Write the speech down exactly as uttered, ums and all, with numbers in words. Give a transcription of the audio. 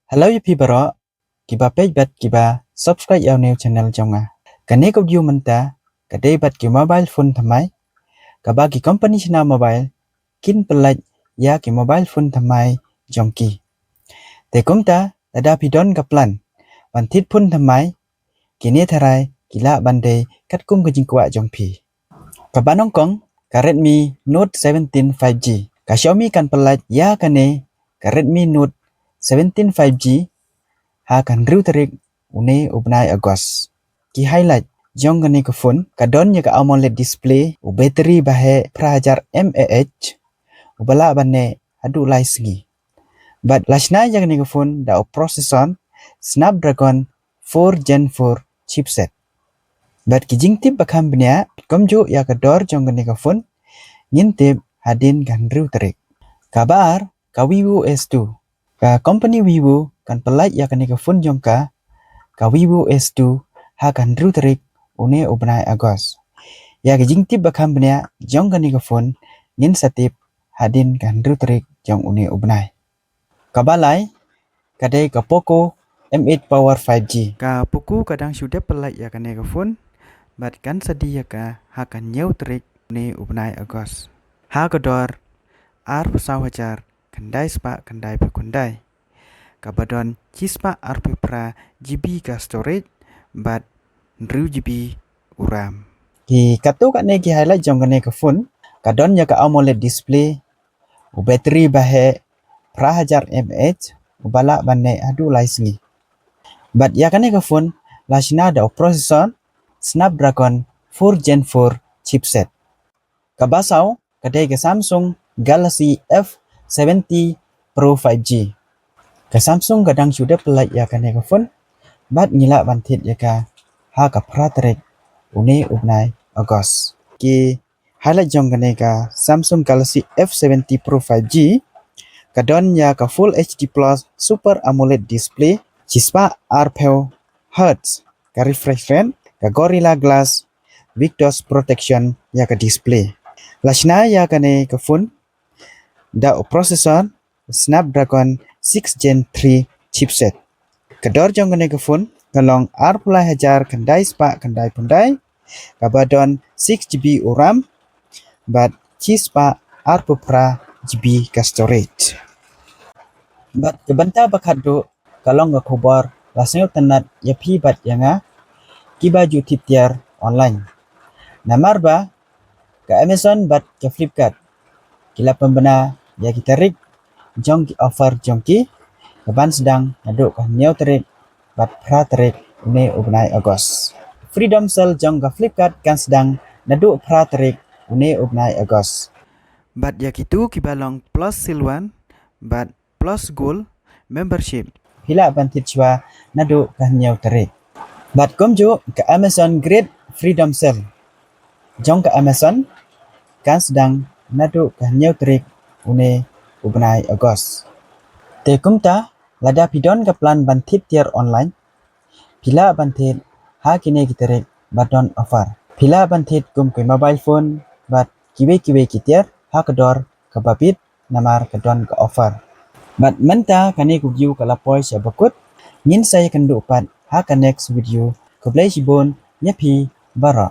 Hello ïa phi baroh, kiba peit bad kiba subscribe ïa u new channel jong nga. Kane ka video mynta ka dei bad ki mobile phone thymmai, kaba ki company shna mobile kin pyllait ïa ki mobile phone thymmai jong ki. Te kumta, lada phi don ka plan ban thied phone thymmai, kine tharai ki lah ban dei katkum ka jingkwah jong phi. Kaba nyngkong, ka Redmi Note seventeen five G. Ka Xiaomi kan pyllait ïa kane ka Redmi Note seventeen five G ha ka hynriew tarik une u bnai August. Ki highlight jong kane ka phone, ka don ïa ka AMOLED display, u battery ba heh phra hajar mAh, u ba lah ban neh haduh lai sngi. Bad la shna ïa kane ka phone da u processor Snapdragon four Gen four chipset. Bad ki jingtip ba kham bniah, kumjuh ïa ka dor jong kane ka phone, ngin tip hadien ka hynriew tarik. Kaba ar, ka Vivo S two. Ka company Vivo kan pyllait ïa kane ka phone jong ka, ka Vivo S two, ha ka hynriew tarik une u bnai August. Ïa ki jingtip ba kham bniah jong kane ka phone, ngin sa tip hadien ka hynriew tarik jong une u bnai. Kaba lai, ka dei ka Poco M eight Power five G. Ka Poco ka dang shu dep pyllait ïa kane ka phone, bad kan sa die ïa ka ha ka hynñiew tarik une u bnai August. Ha ka dor arphew saw hajar khyndai spah khyndaiphew khyndai. Kaba don shispah arphew phra GB ka storage, bad hynriew GB u RAM. Ki katto katne ki highlight jong kane ka phone, ka don ïa ka AMOLED display, u battery ba heh phra hajar mAh, u ba lah ban neh haduh lai sngi. Bad ïa kane ka phone, la shna da u processor Snapdragon four Gen four chipset. Kaba saw, ka dei ka Samsung Galaxy F seventy Pro five G. Ka Samsung ka dang shu dep pyllait ïa kane ka phone, bad ngi lah ban thied ïa ka ha ka phra tarik une u bnai August. Ki highlight jong kane ka Samsung Galaxy F seventy Pro five G, ka don ïa ka Full HD Plus Super AMOLED display, shispah arphew hertz ka refresh rate, ka Gorilla Glass Victus protection ïa ka display. La shna ïa kane ka phone da u processor Snapdragon six Gen three chipset. Ka dor jong kane ka phone ka long arphew lai hajar khyndai spah khyndaiphew khyndai, kaba don six GB u RAM, bad shispah arphew phra GB ka storage. Bad ka bynta ba khatduh, ka long ka khubor la sngewtynnad ïa phi bad ïa nga, kiba ju thied tiar online. Namar ba ka Amazon bad ka Flipkart ki la pynbna ïa ki tarik jong ki offer jong ki, ka ban sdang naduh ka hynñiew tarik bad phra tarik une u bnai August. Freedom Sale jong ka Flipkart kan sdang naduh phra tarik une u bnai August. Bad ïa kito kiba long Plus Silver bad Plus Gold membership, phi lah ban thied shuwa naduh ka hynñiew tarik. Bad kumjuh ka Amazon Great Freedom Sale jong ka Amazon kan sdang naduh ka hynñiew tarik une u bnai August. Te kumta, lada phi don ka plan ban thied tiar online, phi lah ban thied ha kine ki tarik ba don offer. Phi lah ban thied kum ki mobile phone bad kiwei kiwei ki tiar ha ka dor kaba bit, namar ka don ka offer. Bad mynta kane ka video ka la poi sha bakut, ngin sa ïakynduh pat ha ka next video. Khublei shibun ïa phi baroh.